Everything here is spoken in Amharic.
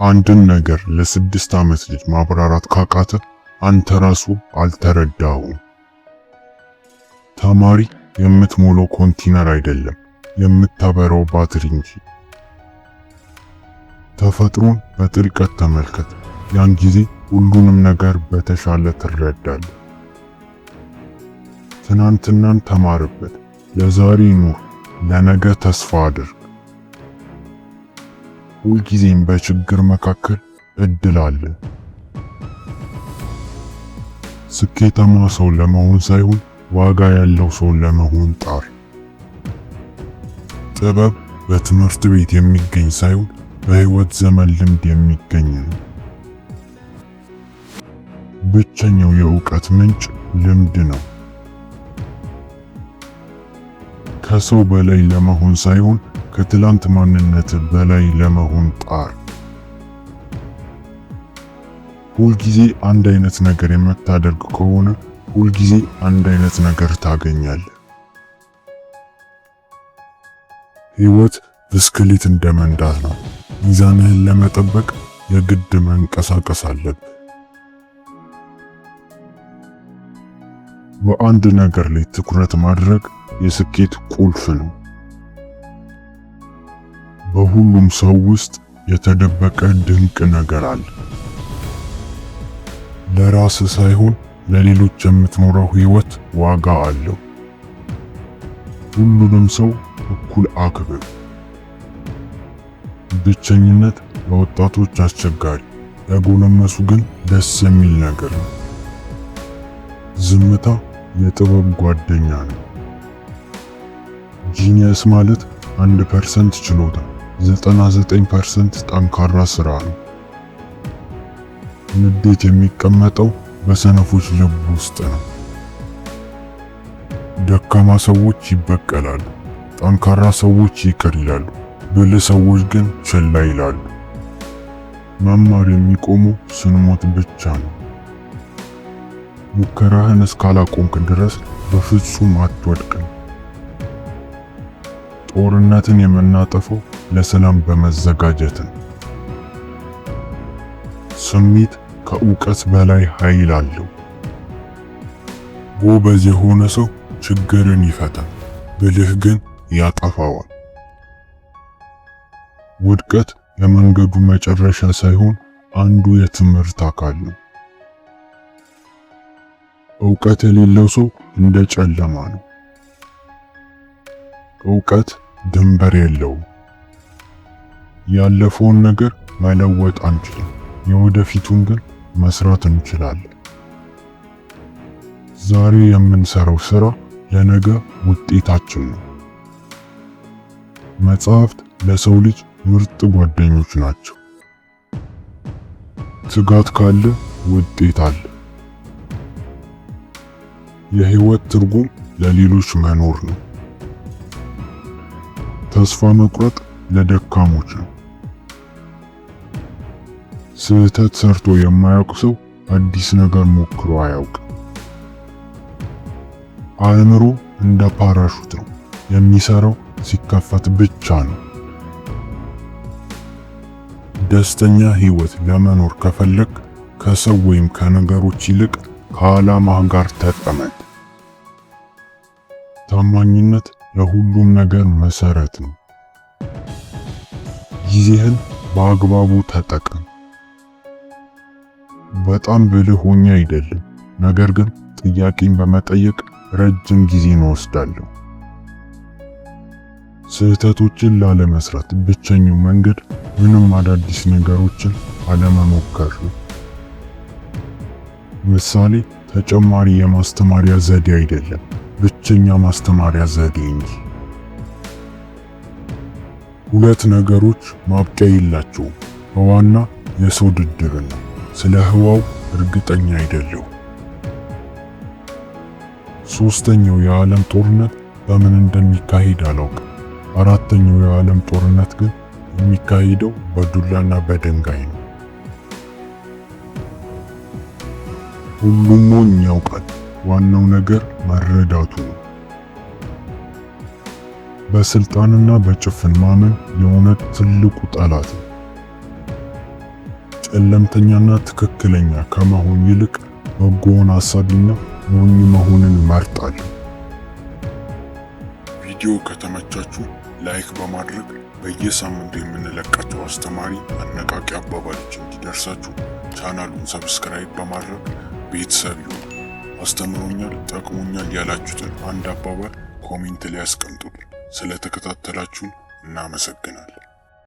አንድን ነገር ለ6 ዓመት ልጅ ማብራራት ካቃተ አንተ ራሱ አልተረዳኸውም። ተማሪ የምትሞላው ኮንቲነር አይደለም፣ የምታበራው ባትሪ እንጂ። ተፈጥሮን በጥልቀት ተመልከት፣ ያን ጊዜ ሁሉንም ነገር በተሻለ ትረዳለህ። ትናንትናን ተማርበት፣ ለዛሬ ኑር፣ ለነገ ተስፋ አድርግ። ሁልጊዜም በችግር መካከል እድል አለ። ስኬታማ ሰው ለመሆን ሳይሆን ዋጋ ያለው ሰው ለመሆን ጣር። ጥበብ በትምህርት ቤት የሚገኝ ሳይሆን በህይወት ዘመን ልምድ የሚገኝ ነው። ብቸኛው የእውቀት ምንጭ ልምድ ነው። ከሰው በላይ ለመሆን ሳይሆን ከትላንት ማንነት በላይ ለመሆን ጣር። ሁልጊዜ አንድ አይነት ነገር የምታደርግ ከሆነ ሁልጊዜ አንድ አይነት ነገር ታገኛለህ። ህይወት ብስክሌት እንደመንዳት ነው። ሚዛንህን ለመጠበቅ የግድ መንቀሳቀስ አለብህ። በአንድ ነገር ላይ ትኩረት ማድረግ የስኬት ቁልፍ ነው። በሁሉም ሰው ውስጥ የተደበቀ ድንቅ ነገር አለ። ለራስ ሳይሆን ለሌሎች የምትኖረው ህይወት ዋጋ አለው። ሁሉንም ሰው እኩል አክብር። ብቸኝነት ለወጣቶች አስቸጋሪ፣ ለጎለመሱ ግን ደስ የሚል ነገር ነው። ዝምታ የጥበብ ጓደኛ ነው። Genius ማለት 1% ችሎታ፣ 99% ጠንካራ ስራ ነው። ንዴት የሚቀመጠው በሰነፎች ልብ ውስጥ ነው። ደካማ ሰዎች ይበቀላሉ፣ ጠንካራ ሰዎች ይቅር ይላሉ፣ ብልህ ሰዎች ግን ችላ ይላሉ። መማር የሚቆመው ስንሞት ብቻ ነው። ሙከራህን እስካላቆምክ ድረስ በፍጹም አትወድቅም። ጦርነትን የምናጠፋው ለሰላም በመዘጋጀት ነው። ስሜት ከእውቀት በላይ ኃይል አለው። ጎበዝ የሆነ ሰው ችግርን ይፈታል፣ ብልህ ግን ያጠፋዋል። ውድቀት የመንገዱ መጨረሻ ሳይሆን አንዱ የትምህርት አካል ነው። እውቀት የሌለው ሰው እንደ ጨለማ ነው። እውቀት ድንበር የለውም። ያለፈውን ነገር መለወጥ አንችልም፣ የወደፊቱን ግን መስራት እንችላለን። ዛሬ የምንሰራው ስራ ለነገ ውጤታችን ነው። መጽሐፍት ለሰው ልጅ ምርጥ ጓደኞች ናቸው። ትጋት ካለ ውጤት አለ። የህይወት ትርጉም ለሌሎች መኖር ነው። ተስፋ መቁረጥ ለደካሞች ነው። ስህተት ሰርቶ የማያውቅ ሰው አዲስ ነገር ሞክሮ አያውቅም። አእምሮ እንደ ፓራሹት ነው፣ የሚሰራው ሲከፈት ብቻ ነው። ደስተኛ ህይወት ለመኖር ከፈለግ ከሰው ወይም ከነገሮች ይልቅ ከዓላማህ ጋር ተጠመድ። ታማኝነት ለሁሉም ነገር መሰረት ነው። ጊዜህን በአግባቡ ተጠቀም። በጣም ብልህ ሆኜ አይደለም፣ ነገር ግን ጥያቄን በመጠየቅ ረጅም ጊዜን እወስዳለሁ። ስህተቶችን ላለመስራት ብቸኛው መንገድ ምንም አዳዲስ ነገሮችን አለመሞከር ነው። ምሳሌ ተጨማሪ የማስተማሪያ ዘዴ አይደለም፣ ብቸኛ ማስተማሪያ ዘዴ እንጂ። ሁለት ነገሮች ማብቂያ የላቸውም፣ ህዋና የሰው ድድብና። ስለ ህዋው እርግጠኛ አይደለሁም። ሶስተኛው የዓለም ጦርነት በምን እንደሚካሄድ አላውቅም። አራተኛው የዓለም ጦርነት ግን የሚካሄደው በዱላና በድንጋይ ነው። ሁሉም ሞኝ ያውቃል፣ ዋናው ነገር መረዳቱ ነው። በስልጣንና በጭፍን ማመን የእውነት ትልቁ ጠላት ነው። ጨለምተኛና ትክክለኛ ከመሆን ይልቅ በጎውን አሳቢና ሞኝ መሆንን እመርጣለሁ። ቪዲዮ ከተመቻችሁ like በማድረግ በየሳምንቱ የምንለቃቸው አስተማሪ አነቃቂ አባባሎች እንዲደርሳችሁ ቻናሉን subscribe በማድረግ ቤተሰብ ይሁኑ። አስተምሮኛል፣ ጠቅሞኛል ያላችሁትን አንድ አባባል comment ላይ አስቀምጡልን። ስለተከታተላችሁን እናመሰግናለን።